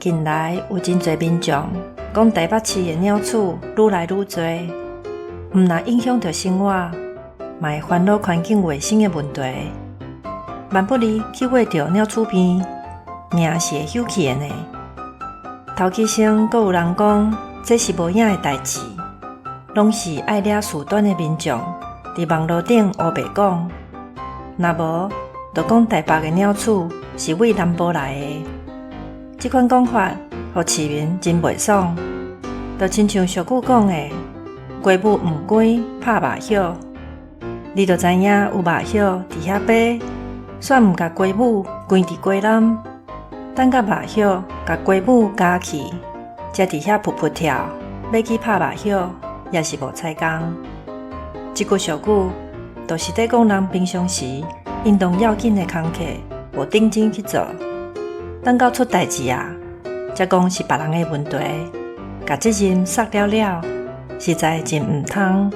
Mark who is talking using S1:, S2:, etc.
S1: 近來有真濟民眾講台北市的鳥鼠愈來愈濟，毋但影響著生活，嘛會煩惱環境衛生的問題。萬不利去餵著鳥鼠便，命是會休去的呢。頭起先閣有人講，這是無影的代誌，攏是愛掠事端的民眾佇網路頂烏白講。若無，就講台北的鳥鼠是對南部來的。這款講法，予市民真袂爽，就親像俗語講的：雞母毋關拍肉葉。你就知影有肉葉佇遐飛，煞毋共雞母關佇雞籠，等甲肉葉共雞母咬去，才佇遐噗噗跳，欲去拍肉葉，也是無彩工。這句俗語，就是咧講人平常時應當要緊的工課，無認真去做，等到出代誌啊，才講是別人的問題，共責任捒了了，實在真毋通。